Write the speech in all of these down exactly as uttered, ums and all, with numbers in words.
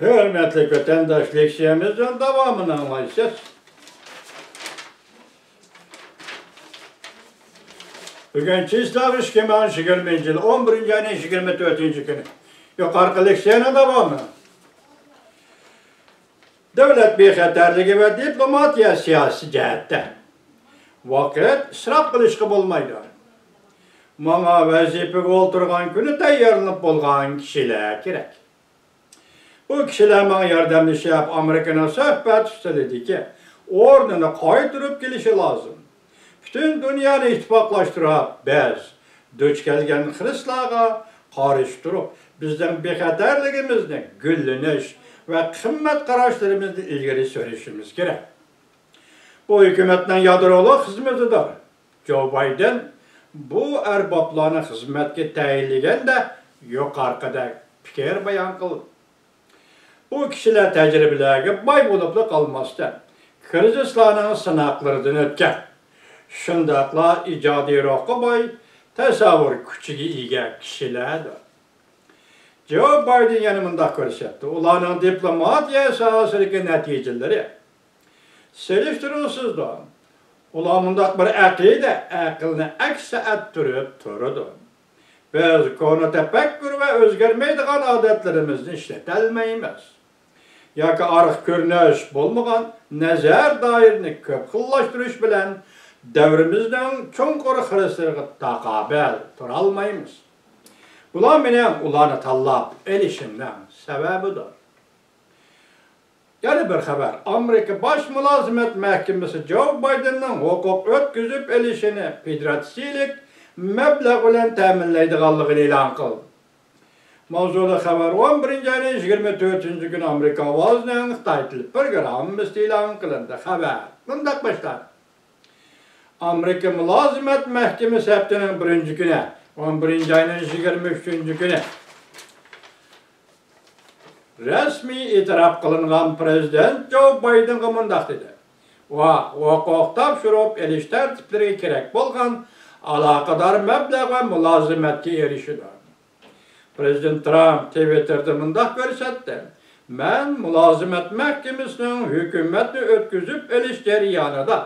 ھۆرمەتلىك ۋەتەنداش، لېكسىيەمىزنىڭ داۋامىنى ئاڭلايسىز. بۈگۈن چىسلاۋ ئىككى مىڭ يىگىرمىنچى يىل ئون بىرىنچى ئاينىڭ يىگىرمە تۆتىنچى كۈنى. يۇقىرىقى لېكسىيەنىڭ داۋامى. دۆلەت بىخەتەرلىكى ۋە دىپلوماتىيە سىياسىي جەھەتتە ۋاقىت ئىسراپ قىلىشقا بولمايدۇ. ماڭا ۋەزىپىگە ئولتۇرغان كۈنى تەييارلىنىپ بولغان كىشىلەر كېرەك. بۇ كىشىلەر ماڭا ياردەملىشىپ، ئامېرىكىنىڭ سۆھبەت ئۈستىلىدىكى ئورنىنى قايتۇرۇپ كېلىشى لازىم. پۈتۈن دۇنيانى ئىتتىپاقلاشتۇرۇپ، بىز دۇچ كەلگەن خىرىسلارغا قارشى تۇرۇپ، بىزنىڭ بىخەتەرلىكىمىزنى، گۈللىنىش ۋە قىممەت قاراشلىرىمىزنى ئىلگىرى سۈرۈشىمىز كېرەك. بۇ ھۆكۈمەتنىڭ يادرولۇق خىزمىتىدۇر. جو بايدېن بۇ ئەربابلارنى خىزمەتكە تەيىنلىگەندە يۇقىرىقىدەك پىكىر بايان قىلدى. بۇ كىشىلەر تەجرىبىلەرگە باي بولۇپلا قالماستىن، كىرىزىسلارنىڭ سىناقلىرىدىن ئۆتكەن، شۇنداقلا ئىجادىي روھقا باي، تەسەۋۋۇر كۈچىگە ئىگە كىشىلەردۇر. جو بايدېن يەنە مۇنداق كۆرسەتتى، ئۇلارنىڭ دىپلوماتىيە ساھەسىدىكى نەتىجىلىرى سېلىشتۇرغۇسىزدۇر. ئۇلار مۇنداق بىر ئەقىدە، ئەقىلنى ئەكس ئەتتۈرۈپ تۇرىدۇ. بىز كونا تەپەككۇر ۋە ئۆزگەرمەيدىغان ئادەتلىرىمىزنى ئىشلىتەلمەيمىز. ياكى ئارقا كۆرۈنۈش بولمىغان نەزەر دائىرىنى كۆپ خىللاشتۇرۇش بىلەن دەۋرىمىزنىڭ چوڭقۇر خىرىسلىرىغا تاقابىل تۇرالمايمىز. بۇلار مېنىڭ ئۇلارنى تاللاپ ئېلىشىمنىڭ سەۋەبىدۇر. يەنە بىر خەۋەر. ئامېرىكا باش مۇلازىمەت مەھكىمىسى جو بايدېننىڭ ھوقۇق ئۆتكۈزۈپ ئېلىشىنى فېدېراتسىيىلىك مەبلەغ بىلەن تەمىنلەيدىغانلىقىنى ئېلان قىلدى. ماۋزۇلۇق خەۋەر ئون بىرىنچى ئاينىڭ يىگىرمە تۆتىنچى كۈنى ئامېرىكا ئاۋازىنىڭ خىتاي تىل پروگراممىسىدا ئېلان قىلىندى. خەۋەر مۇنداق باشلاندى. ئامېرىكا مۇلازىمەت مەھكىمىسى ھەپتىنىڭ بىرىنچى كۈنى، ئون بىرىنچى ئاينىڭ يىگىرمە ئۈچىنچى كۈنى رەسمىي ئېتىراپ قىلىنغان پىرېزىدېنت جو بايدېنغا مۇنداق دېدى: «ۋا ھوقۇق تاپشۇرۇپ ئېلىش تەرتىپلىرىگە كېرەك بولغان ئالاقىدار مەبلەغ ۋە مۇلازىمەتكە ئېرىشىدۇ.» پىرېزىدېنت ترامپ تىۋىتتېردا مۇنداق كۆرسەتتى: «مەن مۇلازىمەت مەھكىمىسىنىڭ ھۆكۈمەتنى ئۆتكۈزۈپ ئېلىش جەريانىدا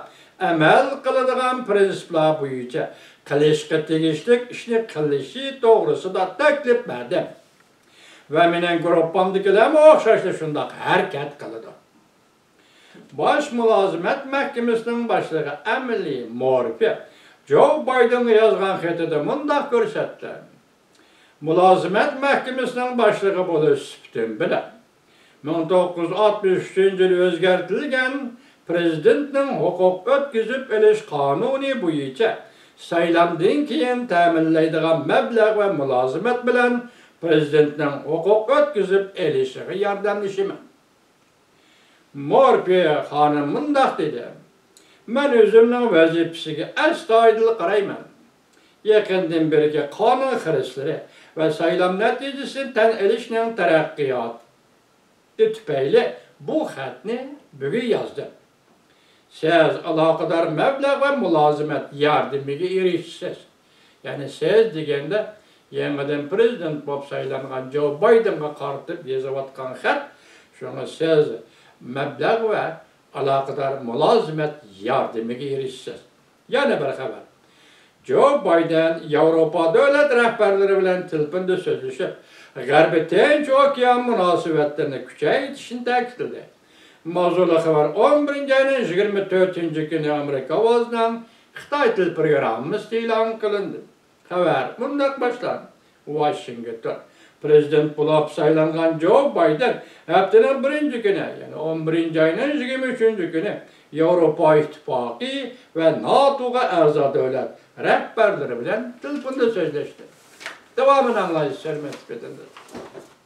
ئەمەل قىلىدىغان پىرىنسىپلار بويىچە قىلىشقا تېگىشلىك ئىشنى قىلىشى توغرىسىدا تەكلىپ بەردىم ۋە مېنىڭ گۇرۇپپامدىكىلەرمۇ ئوخشاشلا شۇنداق ھەرىكەت قىلىدۇ.» باش مۇلازىمەت مەھكىمىسىنىڭ باشلىقى ئەمىلى مورفى جو بايدېنغا يازغان خېتىدە مۇنداق كۆرسەتتى: «مۇلازىمەت مەھكىمىسىنىڭ باشلىقى بولۇش سۈپىتىم بىلەن مىڭ توققۇز يۈز ئاتمىش ئۈچىنچى يىلى ئۆزگەرتىلگەن پىرېزىدېنتنىڭ ھوقۇق ئۆتكۈزۈپ ئېلىش قانۇنى بويىچە سايلامدىن كېيىن تەمىنلەيدىغان مەبلەغ ۋە مۇلازىمەت بىلەن پىرېزىدېنتنىڭ ھوقۇق ئۆتكۈزۈپ ئېلىشىغا ياردەملىشىمەن.» مورفى خانىم مۇنداق دېدى: «مەن ئۆزۈمنىڭ ۋەزىپىسىگە ئەستايىدىل قارايمەن. يېقىندىن بېرىكى قانۇن خىرىسلىرى ۋە سايلام نەتىجىسىنى تەن ئېلىشنىڭ تەرەققىياتى تۈپەيلى بۇ خەتنى بۈگۈن يازدىم.» سىز ئالاقىدار مەبلەغ ۋە مۇلازىمەت ياردىمىگە ئېرىشىسىز. يەنى سىز دېگەندە يېڭىدىن پىرېزىدېنت بولۇپ سايلانغان جو بايدېنغا قارىتىپ يېزىۋاتقان خەت، شۇڭا سىز مەبلەغ ۋە ئالاقىدار مۇلازىمەت ياردىمىگە ئېرىشىسىز. يەنە بىر خەۋەر. جو بايدېن ياۋروپا دۆلەت رەھبەرلىرى بىلەن تېلېفوندا سۆزلىشىپ، غەربىي تىنچ ئوكيان مۇناسىۋەتلىرىنى كۈچەيتىشنى تەكىتلىدى. ماۋزۇلۇق خەۋەر ئون بىرىنچى ئاينىڭ يىگىرمە تۆتىنچى كۈنى ئامېرىكا ئاۋازىنىڭ خىتاي تىل پروگراممىسىدا ئېلان قىلىندى. خەۋەر مۇنداق باشلاندى. ۋاشىنگتون. پىرېزىدېنت بولۇپ سايلانغان جو بايدېن ھەپتىنىڭ بىرىنچى كۈنى، يەنى ئون بىرىنچى ئاينىڭ يىگىرمە ئۈچىنچى كۈنى ياۋروپا ئىتتىپاقى ۋە ناتوغا ئەزا دۆلەت رەھبەرلىرى بىلەن تېلېفوندا سۆزلەشتى. داۋامىنى ئاڭلايسىز، ھۆرمەتلىك ۋەتەنداشلار.